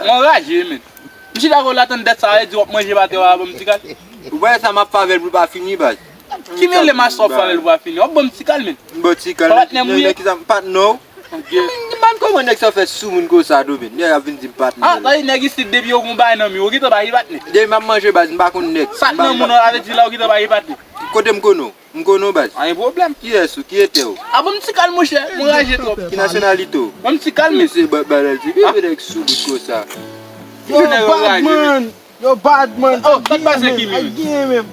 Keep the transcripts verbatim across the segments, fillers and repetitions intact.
M anraje, men. M chita ko la tann dèt sa, e di w ap manje pate, w a ban m ti kal. Ou pa wè sa m ap fè avè l pou l pa fini, baz. Ki mele m a sa w ap fè avè l pou l pa fini? W ap ban m ti kal, men. M ba w ti kal, men. Patnè m ou ye? Nèg ki sa m patnè w? Ok. M pa konn kòman nèg sa fè sou moun konsa, tou, men. Nèg ap vin di m patnè. Ah, sa vle di nèg isit depi yo gon bagay nan men yo, ou gentan pa gen patnè. Depi m ap manje, baz, m pa konn nèg. Sa k nan moun nan, sa vle di la, ou gentan pa gen patnè. Kote m konnen w? M konnen w, baz. Pa gen pwoblèm. Kiyès ou? Ki etè w? Ah, ban m ti kal, monchè. M anraje twòp. Ki nasyonalite w? Ban m ti kal, men. Mesye, ba, ba, ba, ti, ah, nèg sou bout konsa. Yo, bad man. Yo, bad man. Oh, sa k pase, Kimi? Ay, Kimi.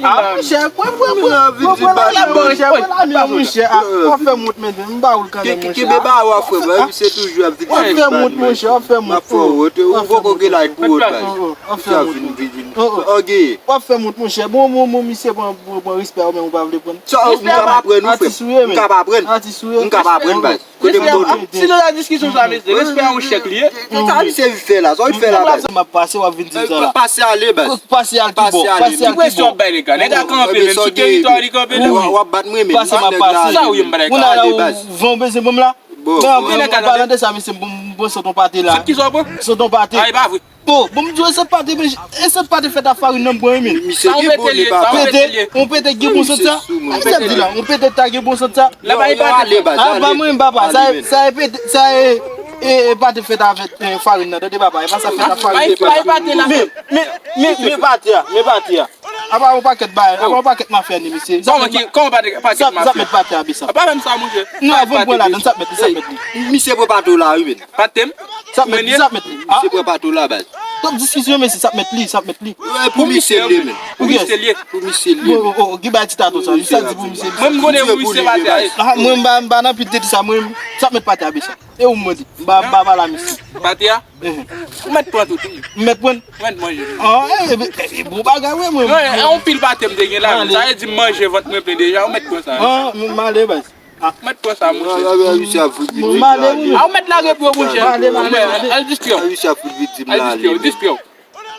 Ah, monchè, pran, pran, pran, pran, pran lami, monchè, pran lami, monchè. Ah, w ap fè m wont, men, m ba ou l kanmenm, monchè. Kenbe ba w, frè, baz, se toujou ap di w ap fè m wont, monchè, w ap fè m wont. M ap fè w wont, ou poko gen laj pou wont, baz. W ap fè m wont. Ok. W ap fè m wont, monchè. Bon, bon, bon, misye pran, pran, pran respè a, ou menm ou pa vle pran. Sa, ou ka pa pran, ou, frè. Atis ou ye, men. Ou ka pa pran. Atis ou ye. Ou ka pa pran, baz. Kote m konnen? Si nou nan diskisyon sa, mesye, respè a yon chèk li ye. Sa misye vin fè la, sa w vin fè la, baz. M ap pase, w ap vin di m sa la. Pase ale, baz. Pase al ki bò? Pase al ki bò? Ki presyon w ap bay nèg la? Nèg la kanpe, men sou teritwa li kanpe, men. W ap bat mwen, men. Pase m ap pase. Sa ou ye m pa dakò. Kounye a la, ou van w bezwen ban m la? Bon, bon. Men an palan de sa, mesye, m pran sot yon pate la. Sot ki sa w pran? Sot yon pate. A, e pa vre. Bon, bon, m di w, e sot pate, men, e sot pate fèt a farin nan m pran, men. Misye gen bon li pa pete. On pete gen bon sot sa. Misye sou moun. Ay, sa di la, on pete ta gen bon sot sa. Yo, yo, ale, baz, ale. Ah, pa mwen, papa, sa, sa e pete, sa e, e, e pate fèt avèk, e, farin nan, tande, papa, e pa sa fèt a farin. Bay, bay pate la. Men, men, men, men pate a, men pate a. Apa yon pakèt bagay, apa yon pakèt mafya ni, mesye. Kòman ki, kòman pate, pakèt mafya? Zam, zam met pate a, Bisap. Apa menm sa, monchè. Non, ban m pran ladann, zam met li, zam met li. Misye pran pate w la, wi, men. Pate m? Zam met li, zam met li. Misye pran pate w la, baz. Twòp diskisyon, mesye, zam met li, zam met li. Pou misye l ye, men. Pou misye l ye. Pou misye l ye. Oh, oh, oh, ki bay ti tato sa, misye di pou misye l ye. Mwen, m konnen pou misye pate a. Ah, mwen, m pa, m pa nan pil tete sa, mwen, zam met pate a, Bisap. E ou m mande? M pa, m pa pale a misye. Pate a? Mhm. Ou mèt pran tout, wi. M mèt pran? Ou mèt manje. Ah, e, e, e, bon bagay, wi, mwen. Non, e, e yon pil pate m te gen la, men. Sa vle di m manje, vant mwen plen deja, ou mèt pran sa. Ah, m, m ale, baz. Ou mèt pran sa, monchè. Ah, ah, ah, misye ap fout vitim la, ale. Ah, ou mèt lage pou yo, monchè. M ale, m ale, m ale. Al distrè w. Ah, misye ap fout vitim la, ale. Al distrè w, distrè w.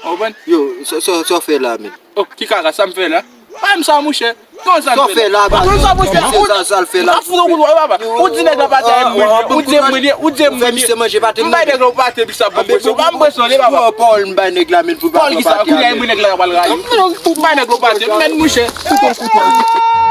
Ou konprann? Yo, sa, sa, sa w fè la, men? Oh, ki kaka, sa m fè la? Pa m sa, monchè. Konsa m fè la, pa konsa, monchè. Misye, sa, sa l fè la. Ou ap fout yon kout, papa. Ou di nèg la pate a, mwen, ou di mwen, ou di mwen. Fè misye manje pate. M bay nèg la yon pate, Bisap, ban m presyon. Ban m presyon, li, papa. Pawòl m bay nèg la, men, pou l pa pran pate a, men. Pawòl ki sa? Kounye a, mwen nèg la pral rayi. M bay nèg la yon pate, men, monchè. Fout yon kout.